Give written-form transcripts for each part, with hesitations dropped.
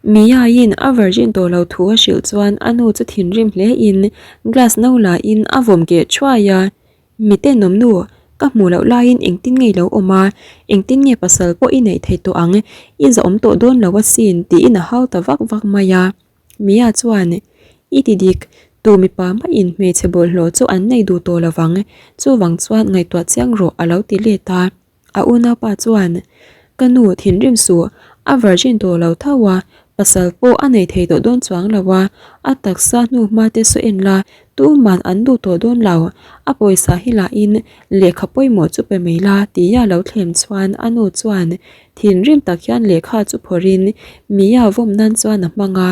Mia-in a virgin tawh lo thu a hrilh chuan a nu chu thinrim hle in glass no la in a vawm keh thuai a. Mi tenawm nu, ka hmuh loh laiin engtin nge i lo awm a, engtin nge pasal pawh i neih theih tawh ang, i zahawm tawh dawn lo asin tiin a hau ta vak vak mai a. Mia chuan, I ti dik, tu mipa maiin hmeichhe bawlhhlawh chu an nei duh tawh lovang, chuvang chuan ngaihtuah chiang rawh a lo ti let a. A unaupa chuan, Ka nu, thinrim suh, a virgin tawh lo tho a, pasal pawh a nei thei tawh dawn chuang lo a, a taksa hnu hma te saw en la, tuman an duh tawh dawn lo, a pawisa hi lahin lehkha pawimawh chu pe mai la tia lo thlem chuan a nu chuan thinrim tak hian lehkha chu phawrhin Mia vawm nan chuan a hmang a.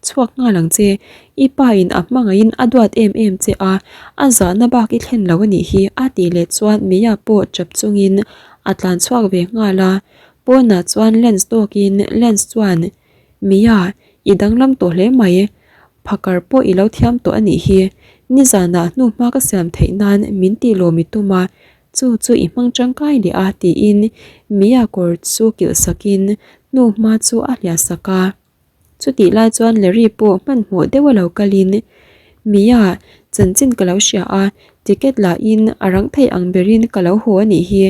Chhuak nghal ang che, i pa in a hmangaihin a duat em em che a, a zahna bak i thlen lo a nih hi a tih leh chuan Mia pawh chap chungin a tlan chhuak ve nghal a, pawnah chuan lens tawkin lens chuan Mia, i danglam tawh hle mai, phakar pawh i lo thiam tawh a nih hi, nizanah hnu hma ka siam theih nan min tih lawm i tum a, chu chu i hmang tangkai leh a tiin Mia kawr chu kilh sakin hnu hma chu a hliah sak a. Chutih lai chuan Larry pawh hmanhmawh deuh a lo kalin, Mia, chanchin ka lo hria a, ticket lahin a rang thei ang berin ka lo haw a nih hi,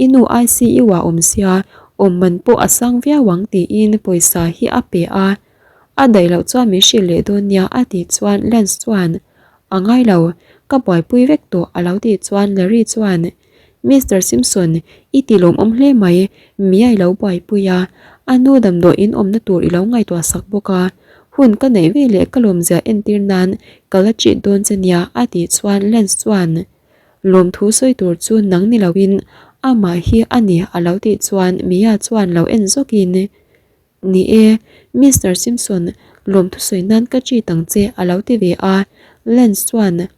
i nu ICU ah awm sia, awm man pawh a sang viau ang tiin pawisa hi a pe a. A daih loh chuan min hrilh leh dawn nia a tih chuan Lance chuan, A ngai lo, ka buaipui vek tawh a lo tih chuan Larry chuan, Mister Simpson, i ti lawmawm hle mai, mi a i lo buaipui a, a nu damdawi in awmna tur i lo ngaihtuah sak bawk a, hun ka neih ve leh ka lawmzia entir nan ka la chit dawn che nia a tih chuan Lance chuan lawmthu sawi tur chu nang ni loin amah hi a ni a lo tih chuan Mia chuan lo en zawkin Ni e, Mister Simpson, lawmthu sawi nan ka treat ang che a lo ti ve a, Lance chuan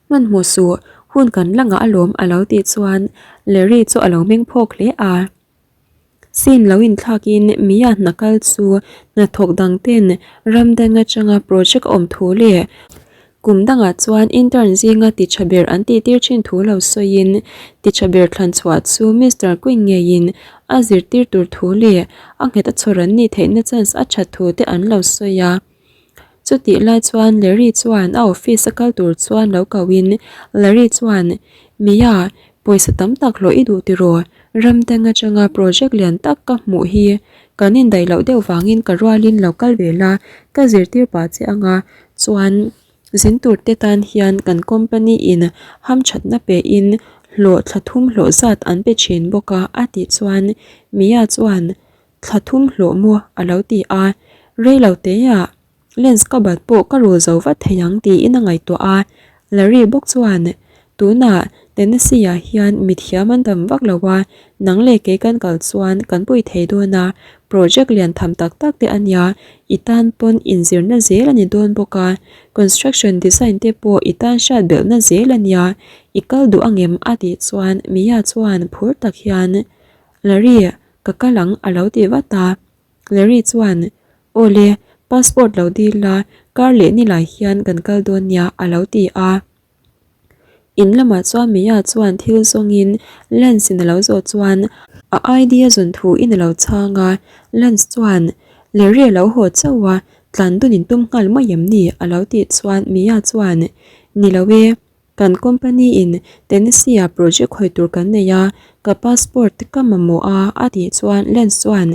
hmanhmawh suh, hun kan la ngah alawm a lo tih chuan Larry chu a lo meng phawk hle a. Scene lo inthlakin Mia hna kal chu hnathawk dang ten ram dang atanga project a awm thu leh Kum dangah chuan intern zinga ti tha ber an tih tir thin thu lo sawiin, ti tha ber thlan chhuah chu Mister Quinn ngeiin a zirtir tur thu leh a nghet a chhawr an nih theihna chance a that thu te an lo sawi a. Chutih lai chuan Larry chuan a office a kal tur chuan lo kohin Larry chuan, Mia, pawisa tam tak hlawh i duh tiraw? Ram dang atanga project lian tak ka hmuh hi kan indaih loh deuh vangin ka rualin lo kal ve la, ka zirtir pah che anga Chuan zin tur te tan hian kan company in hamthatna pe in hlawh thla thum hlawh zat an pe thin bawk a a tih chuan Mia chuan thla thum hlawh maw a lo ti a, reilo te ah lens ka bat pawh ka rul zo vat thei ang tiin a ngaihtuah a, Larry bawk chuan tunah Tennessee ah hian mithiam an tam vak lo a, nang leh kei kan kal chuan kan pui thei dawn a, project lian tham tak tak te a nia, i tan pawn inzirna zel a ni dawn bawk a, construction design te pawh i tan hriat belhna zel a nia, i kal duh angem a tih chuan Mia chuan phur tak hian Larry ka kal ang a lo ti vat a, Larry chuan Aw le, passport lo dil la, kar leh nilai hian kan kal dawn nia a lo ti a. In lamah chuan Mia chuan thil zawngin Lance in a lo zawh chuan a ID a zawn thu in a lo chhang a, Lance chuan Larry a lo haw chauh a, tlan dun in tum nghal mai em ni? a lo tih chuan Mia chuan Ni lo e, kan company in Tennessee ah project hawi tur kan nei a, ka passport ka mamawh a a tih chuan Lance chuan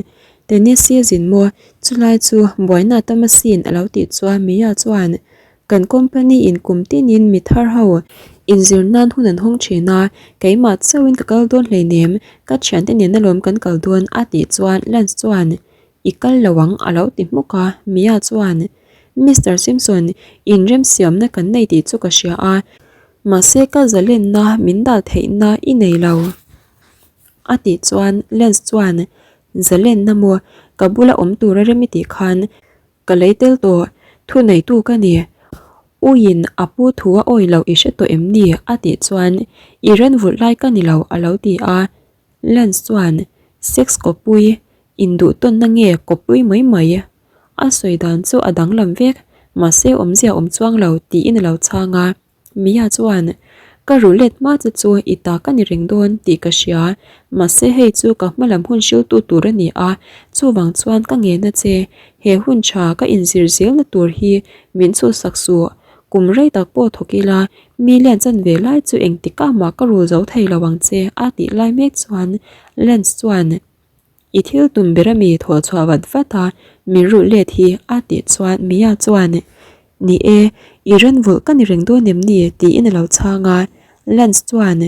Tennessee zin maw? Chulai chu buaina tam asin a lo tih chuan Mia chuan Kan company in kum tinin mi thar ho inzir nan hun an hawng thin a, keimah chauhin ka kal dawn hleinem, ka thiante nen alawm kan kal dawn a tih chuan Lance chuan I kal lo ang a lo ti hmuk a, Mia chuan Mister Simpson inremsiamna kan nei tih chu ka hria a, mahse ka zalenna min dal theihna i nei lo a tih chuan Lance chuan Zalenna maw ka bula awm tura rem i tih khan Ka lei tel tawh, thu neitu ka ni. Uiin a pu thu a awi loh i hre tawh em ni? a tih chuan I ren vulh lai ka ni lo a lo ti a. Lance chuan Sex kawppui, induh tawnna nge kawppui mai mai? A sawi dan chu a danglam vek, mahse awmzia awm chuang lo tiin a lo chhang a. Mia chuan. Ka rulh let hma che chu i ta ka ni reng dawn tih ka hria, mahse hei chu ka hma lam hun hriltu tur a ni a, chuvang chuan ka ngen a che, he hun tha ka inzir zelna tur hi min chhuhsak suh. Kum rei tak pawh thawk ila, mi lian chan ve lai chu engtikah mah ka rul zo thei lo ang che a tih lai mek chuan Lance chuan I thil tum ber ami thawh chhuah vat vat a, min rulh let hi a tih chuan Mia chuan Ni e, i ran vulh ka ni reng dawn em ni? tiin a lo chhang a, Lance chuan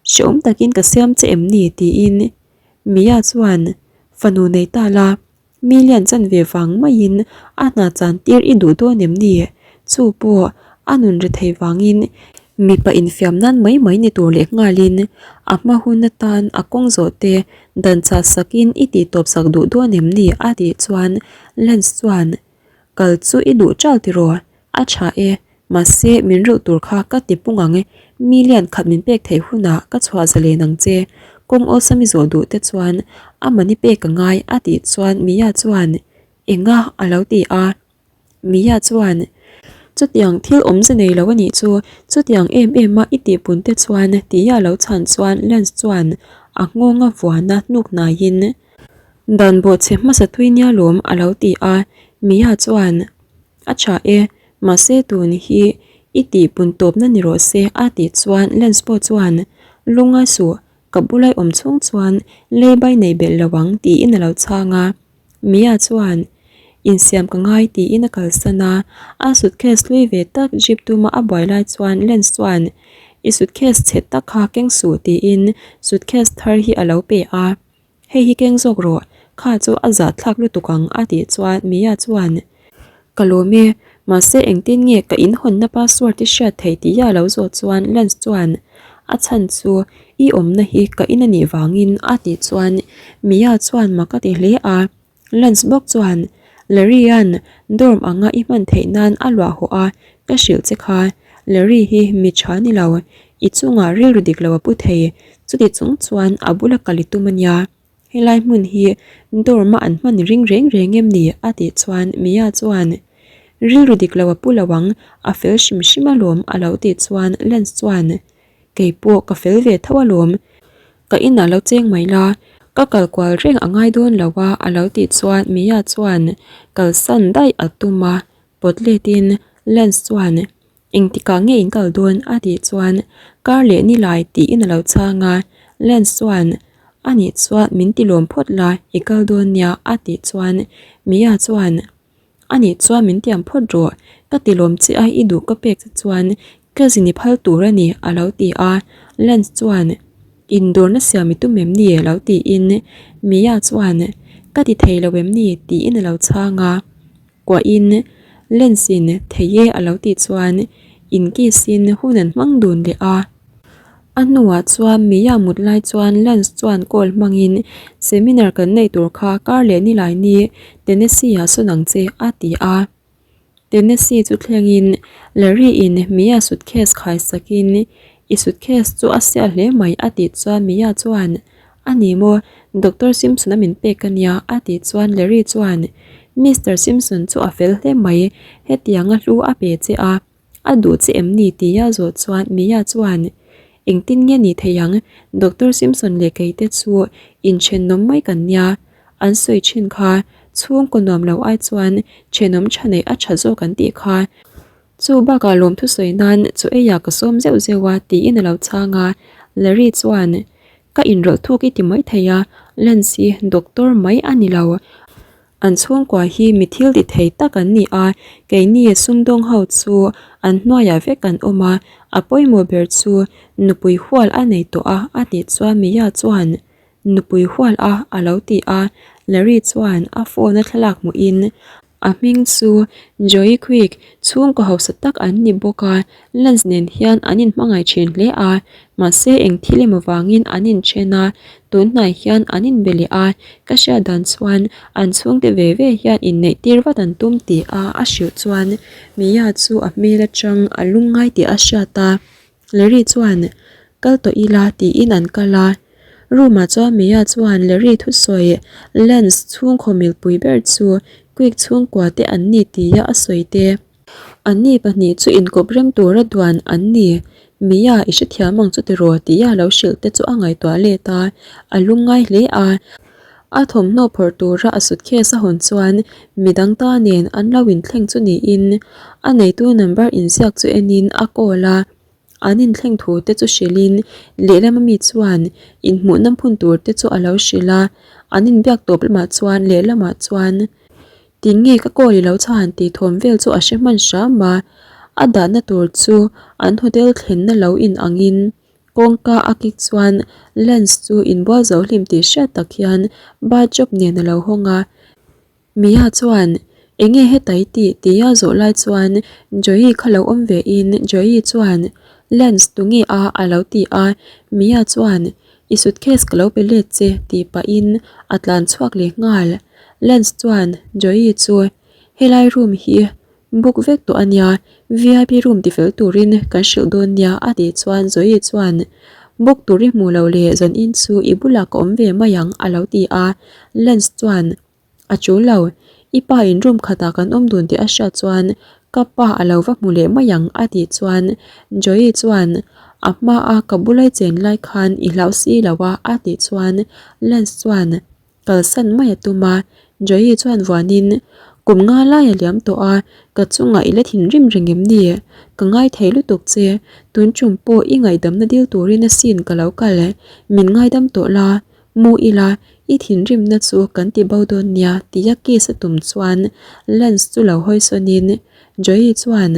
Hreawm takin ka siam che em ni? tiin Mia chuan Fanu nei ta la, Mi lian chan ve vang maiin a hna chan tir i duh dawn em ni? Chu pawh a nun ri thei vangin mipa infiam nan mai mai ni tur leh nghalin a hma hun atan a kawng zawh te dan chah sakin i tih tawp sak duh dawn em ni? a tih chuan Lance chuan Kal chu i duh chal tiraw? A tha e, mahse min rulh tur kha ka ti pung ang e, mi lian khat min pek theih hunah ka chhuah zalen ang che, kawng awlsam i zawh duh te chuan a mani pek a ngai a tih chuan Mia chuan Enga a lo ti a, Mia chuan Chutiang thil awmze nei lo a nih chu, chutiang em em a i tihpun te chuan tia a lo chhan chuan Lance chuan a nghawng a vuan a hnuk hnaiin Dan bawhchhe hmasa tui nia lawm a lo ti a, Mia chuan A tha e, mahse tun hi i tih pun tawpna ni rawh se a tih chuan Lance pawh chuan Lungngai suh, ka bulai awm chhung chuan leibai nei belh lo ang tiin a lo chhang a. Mia chuan Insiam ka ngai tiin a kalsan a, a suitcase hlui ve tak jeep tuma a buai lai chuan Lance chuan I suitcase chhe tak kha keng suh tiin suitcase thar hi a lo pe a. Hei hi keng zawk rawh, kha chu a zah thlak lutuk ang a tih chuan Mia chuan Ka lawm e, mahse engtin nge ka inhawnna password i hriat theih tih a lo zawh chuan Lance chuan A chhan chu i awmna hi ka in a nih vangin a tih chuan Mia chuan mak a ti hle a. Lance bawk chuan, Larry-a'n dorm anga i hman theih nan a luah haw a, ka hrilh che kha. Larry hi mi tha ni lo, i chungah rilru dik lo a pu thei. Chuti chung chuan a bula kal i tum a nia. Helai hmun hi dorm a an hman ring reng reng em ni? a tih chuan Mia chuan, Rilru dik lo a pu lo ang, a fel hrim hrim alawm a lo tih chuan Lance chuan, Kei pawh ka fel ve tho alawm. Ka inah lo cheng mai la, ka kal kual reng a ngai dawn lo a a lo tih chuan Mia chuan kalsan daih a tum a, pawt letin Lance chuan engtikah nge in kal dawn a tih chuan kar leh ni lai tiin a lo chhang a, Lance chuan anih chuan min ti lawm phawt la i kal dawn nia a tih chuan Mia chuan Anih chuan min tiam phawt rawh, ka ti lawm che a i duh ka pek che chuan ka zin i phal tur a ni a lo ti a, Lance chuan Indawrna siam i tum em ni? lo tiin Mia chuan Ka ti thei lo em ni? tiin a lo chhang a, kuahin Lance in thei e a lo tih chuan inkiss in hun an hmang dun leh a. A hnuah chuan Mia mut lai chuan Lance chuan call hmangin seminar kan neih tur kha kar leh nilai ni Tennessee ah sawn ang che a ti a. Tennessee chu thlengin Larry in Mia suitcase khai sakin I suitcase chu a sial hle mai a tih chuan Mia chuan A ni maw, Doctor Simpson a min pek a nia a tih chuan Larry chuan Mister Simpson chu a fel hle mai, hetianga hlu a pe che a. A duh che em ni tia zawh chuan Mia chuan, Engtin nge ni thei ang, Doctor Simpson leh kei te chu inthenawm mai kan nia. An sawi thin kha, chhungkaw nuam lo ai chuan thenawm tha neih a tha zawk an tih kha. Chu bakah lawmthu sawi nan chaw eiah ka sawm zeuh zeuh a tiin a lo chhang a. Larry chuan, Ka inrawlh thuk i ti mai thei a, Lance hi doctor mai a ni lo. An chhungkua hi mi thil ti thei tak an ni a, keini sumdawng ho chu an hnuaiah vek an awm a, a pawimawh ber chu nupui hual a nei tawh a a tih chuan Mia chuan Nupui hual a a lo ti a, Larry chuan a phone a thlalak hmuhin A hming chu Joey Quick, chhungkaw hausa tak an ni bawk a, Lance nen hian an inhmangaih thin hle a, mahse eng thil emaw vangin an inthen a, tunhnai hian an inbe leh a, ka hriat dan chuan an chhungte ve ve hian inneih tir vat an tum tih a a hrilh chuan Mia chu a hmel atang a lungngai tih a hriat a. Larry chuan, Kal tawh ila tiin an kal a. Room ah chuan Mia chuan Larry thusawi Lance chhungkhaw milpui ber chu Quick chhungkua te an ni tia a sawi te. Anni pahnih chu inkawp rem tura duan an ni. Mia, i hrethiam ang chu tiraw tia a lo hrilh te chu a ngaihtuah let a, a lungngai hle a. A thawmhnaw phawrh tura a suitcase a hawn chuan midang ta nen an lo inthleng chu niin a neitu number inziak chu enin a call a. An inthleng thu te chu hrilhin lehlam ami chuan inhmuhna hmun tur te chu a lo hrilh a, an inbiak tawp lamah chuan lehlamah chuan Tinge ka call i lo chhan tih thawm vel chu a hre hman hram a, a dahna tur chu an hotel thlenna lo in angin kawngka a kik chuan Lance chu inbual zo hlim tih hriat tak hian bathrobe nen a lo hawng a. Mia chuan, Enge heta i tih? tia zawh lai chuan Joey kha lo awm ve in Joey chuan, Lance tunge a? a lo ti a, Mia chuan, I suitcase ka lo pe let che tih pahin a tlan chhuak leh nghal. Lance chuan Joey chu, Helai room hi book vek tawh a nia, vip room tifel turin kan hrilh dawn nia a tih chuan Joey chuan, Book tur i hmuh loh leh zanin chu i bulah ka awm ve mai ang a lo ti a. Lance chuan, A tul lo, i pa in room khatah kan awm dun tih a hriat chuan ka pa a lo va hmu leh mai ang a tih chuan Joey chuan a hma a ka bulai chen lai khan i hlau si lo a a tih chuan Lance chuan kalsan mai a tum a, Joey chuan vuanin kum nga lai a liam tawh a ka chungah i la thinrim reng em ni? Ka ngai thei lutuk che, tun tum pawh i ngaihdamna dil turin asin ka lo kal, min ngaidam tawh la Mu ila, i thinrimna chu kan ti bo dawn nia tia kiss a tum chuan Lance chu lo hawi sawnin Joey chuan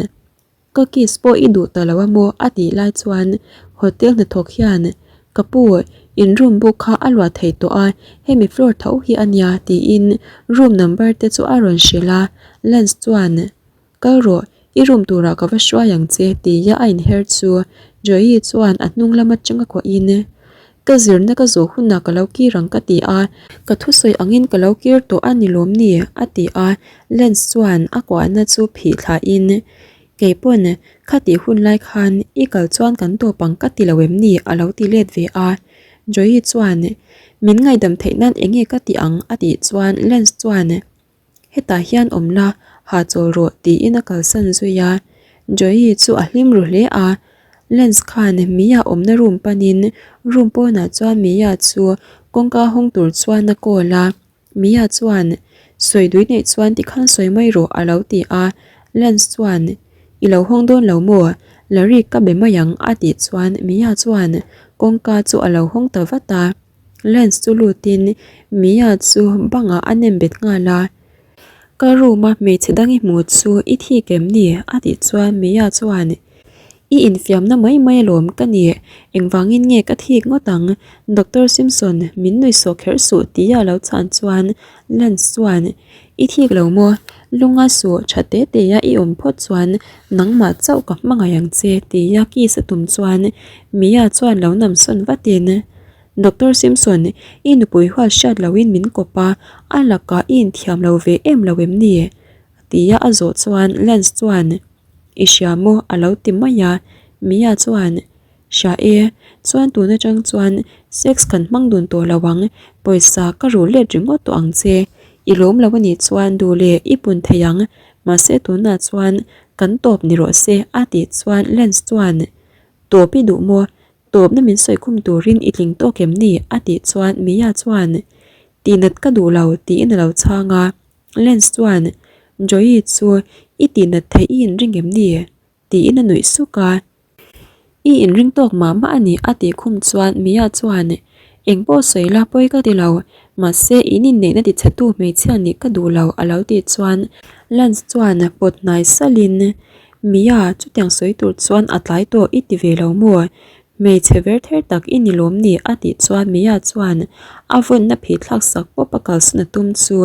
Ka kiss pawh i duh ta lo a maw? a tih lai chuan hotel hnathawk hian Ka pu, in room book kha a luah thei tawh a, hemi floor tho hi a nia tiin room number te chu a rawn hrilh a, Lance chuan Kal rawh, i room turah ka va hruai ang che tia a inher chu Joey chuan a hnung lam atanga kuahin Ka zirna ka zawh hunah ka lo kir ang ka ti a, ka thusawi angin ka lo kir tawh a ni lawm ni a ti a, Lance chuan a kuahna chu phih thlahin Kei pawn khatih hun lai khan i kal chuan kan tawp ang ka ti lo em ni a lo ti let ve a, Joey chuan Min ngaihdam theih nan enge ka ti ang a tih chuan Lance chuan Hetah hian awm la, ha chawl rawh tiin a kalsan zui a. Joey chu a hlim ru hle a, Lance khan Mia awmna room panin room pawnah chuan Mia chu kawngka hawng tur chuan a call a. Mia chuan, Sawi dui neih chuan tikhan sawi mai rawh a lo ti a. Lance chuan, I lo hawng dawn lo maw? Larry ka be mai ang a tih chuan Mia chuan kawngka chu a lo hawng ta vat a. Lance chu lutin Mia chu bangah a nem bet nghal a, Ka room a hmeichhe dang i hmu chu i thik em ni? a tih chuan Mia chuan, I infiamna mai mai alawm ka ni, engvangin nge ka thik ngawt ang? Doctor Simpson min nui sawh kher suh tia a lo chhan chuan Lance chuan, I thik lo maw? Lunga suh tha te te a i awm phawt chuan nangmah chauh ka hmangaih ang che tia kiss a tum chuan Mia chuan lo namsawn vatin, Doctor Simpson, i nupui huat hriat loin min kawp a, a lakah i inthiam lo ve em lo em ni? tia a zawh chuan Lance chuan, I hria maw? a lo ti mai a, Mia chuan, Hria e, chuan tun atang chuan sex kan hmang dun tawh lo ang, pawisa ka ruh let ringawt tawh ang che, i lawm lo anih chuan duh leh i pun thei ang, mahse tunah chuan kan tawp ni rawh se a tih chuan Lance chuan, Tawp i duh maw? Tawpna min sawi khum turin i tling tawk em ni? a tih chuan Mia chuan, Tihnat ka duh lo tiin a lo chhang a, Lance chuan, Joey chu i tihnat theih i inring em ni? tiin a nuih suk a. I inring tawk mah mah a ni a tih khum chuan Mia chuan, Eng pawh sawi la pawi ka ti lo, mahse in inneihna ti chhetu hmeichhia nih ka duh lo a lo tih chuan Lance chuan pawt hnai salhin, Mia, chutiang sawi tur chuan a tlai tawh i ti ve lo maw? Hmeichhe ver ther tak i ni lawm ni? a tih chuan Mia chuan a vawnna phih thlak sak pawp a kalsan a tum chu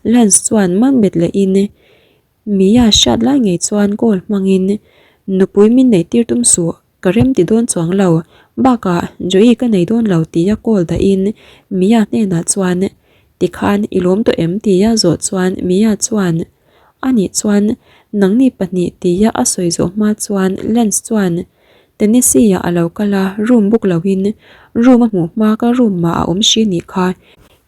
Lance chuan man bet lehin, Mia hriat lai ngei chuan goal hmangin nupui min neih tir tum suh, ka rem ti dawn chuang lo, bakah Joey ka nei dawn lo tia call dahin Mia hnenah chuan tikhan i lawm tawh em tia zawh chuan Mia chuan anih chuan nangni pahnih tia a sawi zawh hma chuan Lance chuan Tennessee ah a lo kal a, room book loin room a hmuh hma ka room mah a awm hri nih kha.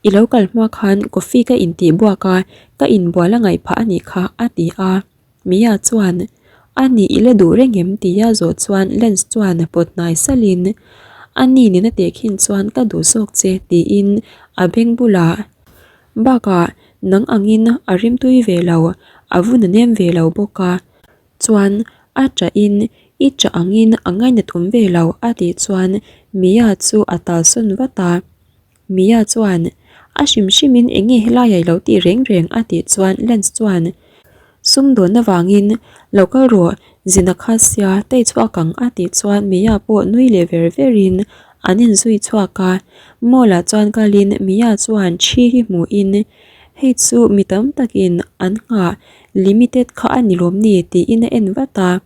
I lo kal hma khan coffee ka intih buak a, ka inbual a ngaih phah a nih kha, a ti a. Mia chuan, A nih i la duh reng em? tia zawh chuan Lance chuan pawt hnai salhin, A ni nena tehkhin chuan ka duh zawk che tiin a beng bulah, Bakah nang angin a rimtui ve lo, a vun a nem ve lo bawk a. Chuan a ṭahin i ṭah angin a ngainat awm ve lo a tih chuan Mia chu a talsawn vat a. Mia chuan, A hrim hrimin eng nge helai ah i lo tih reng reng a tih chuan Lance chuan, Sumdawn avangin lo kal rawh, zin a kha sia, tei chhuak ang a tih chuan Mia pawh nui leh ver verin an inzui chhuak a. Mall ah chuan kalin Mia chuan ṭhi hi hmuhin, Hei chu mi tam takin an nghah limited kha a ni lawm ni tiin a en vat a.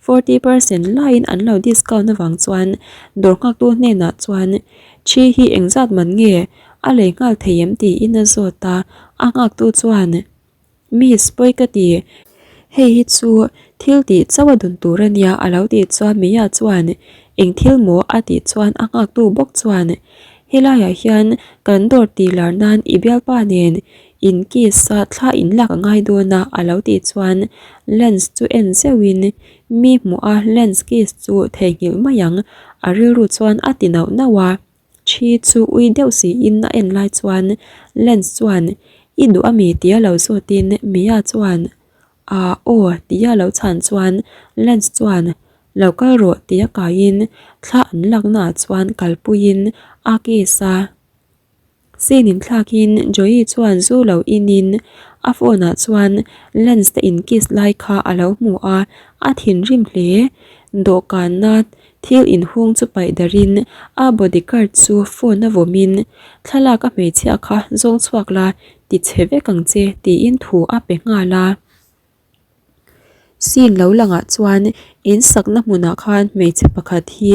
40% laiin an lo discount avang chuan dawr nghaktu hnenah chuan Thi hi engzat man nge a lei nghal thei em tiin a zawt a, a nghaktu chuan Miss pawi ka ti, hei hi chu thil tih chauh a dun tur a nia a lo tih chuan Mia chuan Eng thil maw a tih chuan a nghaktu bawk chuan Helaiah hian kan dawr tih lar nan i bialpa nen In kiss a thla in lak a ngai dawn a a lo tih chuan lens chu en zeuhin mi hmuh a lens kiss chu theihnghilh mai ang a rilru chuan a ti nauh nauh a, thi chu ui deuh siin a en lai chuan lens chuan i duh ami tia lo zawtin Mia chuan ah aw tia lo chhan chuan lens chuan lo kal rawh tia kaiin thla an laknaah chuan kalpuiin a kiss a. Scene inthlakin Joey chuan zu lo inin a phone ah chuan Lance te in kiss lai kha a lo hmu a, a thinrim hle. Dawhkanna thil inhung chu paih darin a bodyguard chu phone a vawmin thlalak a hmeichhia kha zawng chhuak la ti chhe vek ang che tiin thu a pe nghal a. Scene lo langah chuan in sakna hmunah khan hmeichhe pakhat hi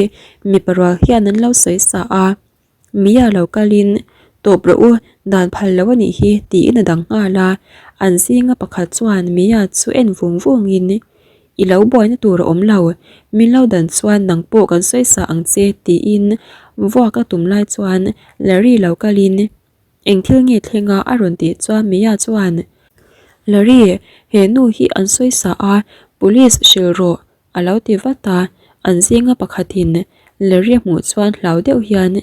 mipa rual hian an lo sawi sa a. Mia lo kalin, Tawp rawh u, dan phal lo a nih hi, tiin a dang nghal a. An zinga pakhat chuan Mia chu en vung vungin, I lo buaina tur a awm lo, min lo dan chuan nang pawh kan sawi sa ang che, tiin vuak a tum lai chuan Larry lo kalin, Eng thil nge thleng a? a rawn tih chuan Mia chuan, Larry, he nu hi an sawi sa a, police hrilh rawh, A lo ti vat a, an zinga pakhatin Larry a hmuh chuan hlau deuh hian,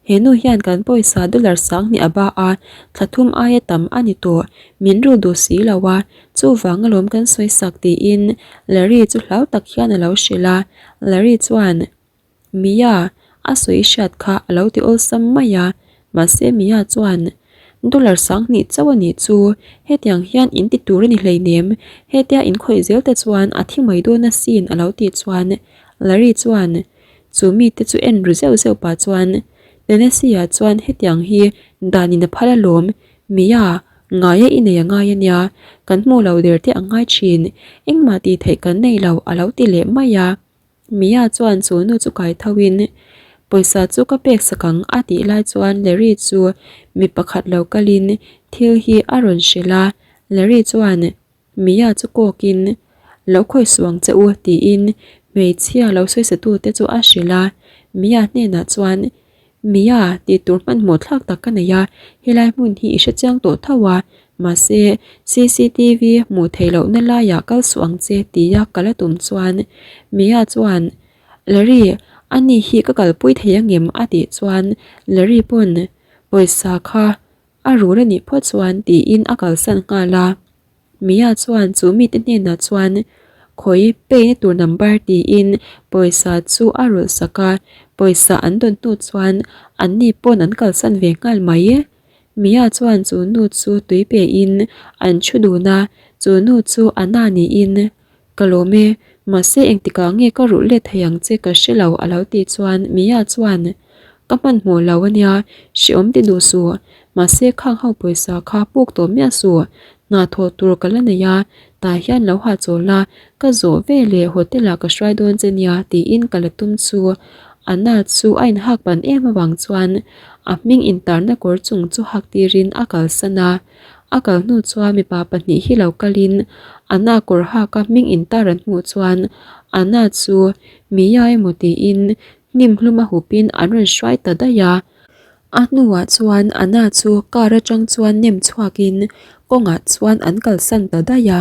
He nu hian kan pawisa dollar 10,000 a ba a, thla thum aia tam a ni tawh, min rul duh si lo a, chuvang alawm kan sawi sak tiin Larry chu hlau tak hian a lo hrilh a, Larry chuan, Mia, a sawi hriat kha a lo ti awlsam mai a, mahse Mia chuan, Dollar 10,000 chauh a nih chu, hetiang hian in ti tur a ni hleinem, hetia in khawih zel te chuan a thi mai dawn asin a lo tih chuan Larry chuan chu mite chu en ru zeuh zeuh pah chuan Tennessee-ah chuan hetiang hi dan in a phal alawm, Mia, ngaia i nei a ngai a nia, kan hmuh lo der te a ngai thin, engmah tih theih kan nei lo a lo ti leh mai a. Mia chuan chu nu chu kai tho in pawisa chu ka pek sak ang a tih lai chuan Larry chu mi pakhat lo kal in thil hi a rawn hrilh a, Larry chuan Mia chu kawk in lo khawi suh ang che u tiin hmeichhia lo sawi sa tu te chu a hrilh a, Mia hnenah chuan Mia tih tur hmanhmawh thlak tak ka nei a, helai hmun hi i hrechiang tawh tho a, mahse cctv hmuh theih lohna laiah kal suh ang che tia ka la tum chuan Mia chuan Larry ani hi ka kalpui thei angem a tih chuan Larry pawn pawisa kha a rul a nih phawt chuan tiin a kalsan nghal a. Mia chuan chu mite hnenah chuan khawi pay-na tur number tiin pawisa chu a rawlh sak a, pawisa an dawn hnu chuan anni pawn an kalsan ve nghal mai. Mia chuan chu nu chu tui pein an thu dun a, chu nu chu a na niin Ka lawm e, mahse engtikah nge ka rulh let thei ang che ka hre lo a lo tih chuan Mia chuan Ka hmanhmawh lo a nia, hreawm ti duh suh, mahse khang ho pawisa kha puk tawh miah suh, hna thawh tur ka la nei a, tah hian lo hahchawl la, ka zawh ve leh hotel ah ka hruai dawn che nia tiin ka la tum chu Anna chu a inhak pan em avang chuan a hming intarna kawr chung chu hak tirin a kalsan a. A kal hnu chuan mipa pahnih hi lo kalin Anna kawr haka hming intar an hmuh chuan Anna chu Mia emaw tiin hnim hlum a hupin an rawn hruai ta daih a. A hnuah chuan Anna chu car atang chuan nem chhuakin kawngah chuan an kalsan ta daih a.